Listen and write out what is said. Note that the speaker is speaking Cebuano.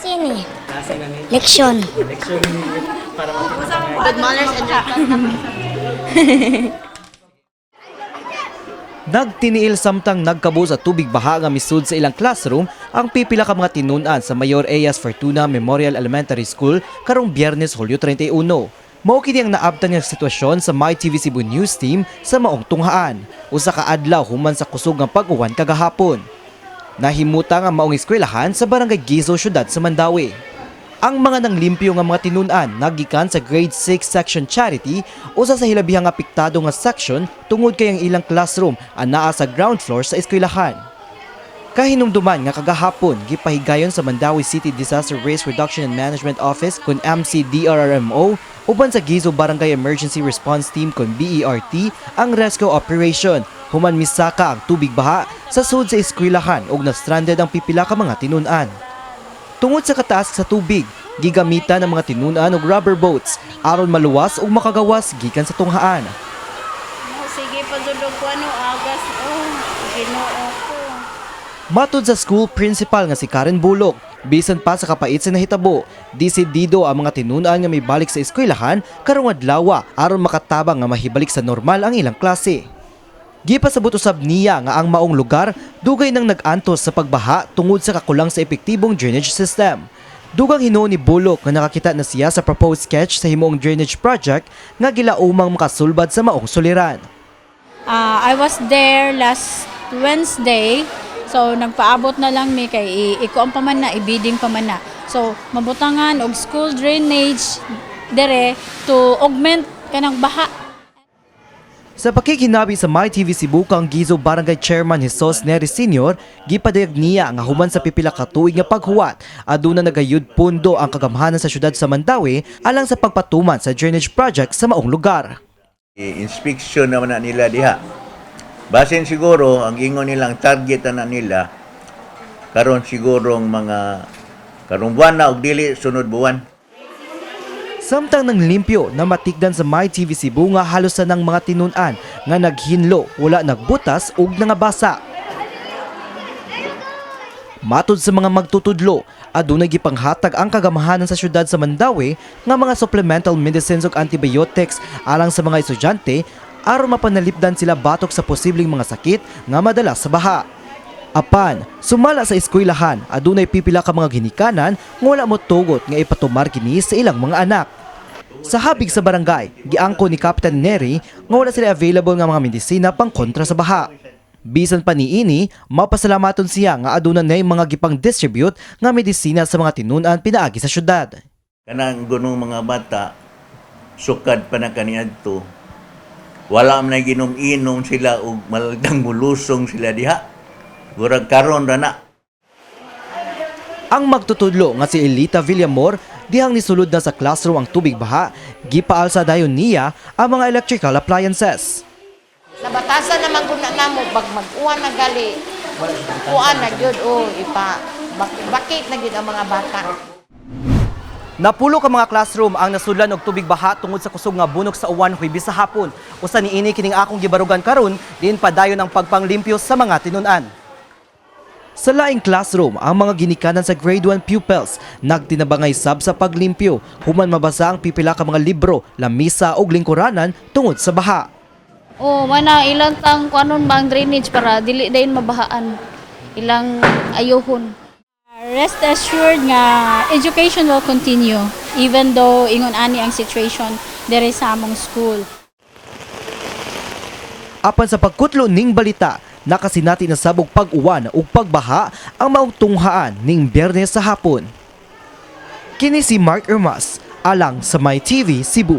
Klase ni. Klase na ni. Leksyon. Leksyon ni para matuto. Good manners and Nagtiniil samtang nagkabo sa tubig baha nga misud sa ilang classroom ang pipila ka mga tinun-an sa Mayor Eyas Fortuna Memorial Elementary School karong Biyernes, Hulyo 31. Mao kini ang naabtan nga sitwasyon sa MyTV Cebu News Team sa maong tunghaan, usa ka adlaw human sa kusog nga pag-uwan kagahapon. Nahimutang ang maong eskwelahan sa Barangay Gizo, syudad sa Mandaue. Ang mga nanglimpyo nga mga tinun-an nagikan sa Grade 6 Section Charity, usa sa hilabihang apektado nga section tungod kay ang ilang classroom anaa sa ground floor sa eskwelahan. Kahinumduman nga kagahapon gipahigayon sa Mandaue City Disaster Risk Reduction and Management Office kun MCDRRMO uban sa Gizo Barangay Emergency Response Team kun BERT ang rescue operation human misaka ang tubig baha sa sud sa eskwelahan ug na-stranded ang pipila ka mga tinun-an. Tungod sa kataas sa tubig, gigamitan ang mga tinun-an og rubber boats aron maluwas ug makagawas gikan sa tunghaan. Sige, padulog ko ano, agas. Oh, Ginoo ko. Matod sa school principal nga si Karen Bulok, bisan pa sa kapait sa nahitabo, desidido ang mga tinun-an nga mibalik sa eskwelahan karong adlaw aron makatabang nga mahibalik sa normal ang ilang klase. Gipasabot usab niya nga ang maong lugar dugay nang nag-antos sa pagbaha tungod sa kakulang sa epektibong drainage system. Dugang hinuon ni Bulok nga nakakita na siya sa proposed sketch sa himuong drainage project nga gilaumang makasulbad sa maong suliran. Ah, I was there last Wednesday. So, nagpaabot na lang mi kay ikuan pa man na, ibiding pa man na. So, mabutangan og school drainage dere to augment kanang baha. Sa pakikinabi sa MyTV Cebu kang Gizo Barangay Chairman Jesus Nery Sr., gipadayag niya nga human sa pipila ka tuig nga paghuwat, aduna nagayud pundo ang kagamhanan sa syudad sa Mandaue alang sa pagpatuman sa drainage project sa maong lugar. Inspection naman na nila diha. Basin siguro ang ingon nilang target na nila karon sigurong mga karong buwan na og dili sunod buwan. Samtang nang limpyo na matikdan sa MyTV Cebu nga halos sa ng mga tinun-an nga naghinlo, wala nagbutas ug nangabasa. Matod sa mga magtutudlo, adunay gipanghatag ang kagamhanan sa syudad sa Mandaue nga mga supplemental medicines ug antibiotics alang sa mga estudyante aron mapanalipdan sila batok sa posibleng mga sakit nga madala sa baha. Apan, sumala sa eskwelahan, adunay pipila ka mga ginikanan nga wala mo tugot nga ipatumar kini sa ilang mga anak. Sa habig sa barangay, giangko ni Kapitan Neri nga wala sila available nga mga medisina pang kontra sa baha. Bisan pa niini, mapasalamaton siya nga aduna na mga gipang distribute nga medisina sa mga tinun-an pinaagi sa syudad. Kanang gunong mga bata sukad pa na kaniadto. Wala man na ginom-inom sila og malagdang mulusong sila diha. Murag karon ra na. Ang magtutudlo nga si Elita Villamor dihang nisulod na sa classroom ang tubig baha, gipaalsa dayon niya ang mga electrical appliances. Nabatasan naman ko na namo pag mag-uwan na gali. Uwan na gyud o ipa bakit na gyud ang mga bata. Napulo ka mga classroom ang nasudlan og tubig baha tungod sa kusog nga bunok sa uwan Huwebes sa hapon. Usa niini kining akong gibarugan karon diin padayon ang pagpanglimpyo sa mga tinun-an. Sa laing classroom, ang mga ginikanan sa Grade 1 pupils nagtinabangay sab sa paglimpyo human mabasa ang pipila ka mga libro, lamisa ug lingkuranan tungod sa baha. Oh, mana ilang tang kuanon ba ang drainage para dili dayon mabahaan. Ilang ayuhon. Rest assured nga education will continue even though ingon ani ang situation dere sa among school. Apan sa pagkutlo ning balita, nakasinati na sabog pag-uwan ug pagbaha ang maong tunghaan ning Biyernes sa hapon. Kini si Mark Ermas, alang sa MyTV Cebu.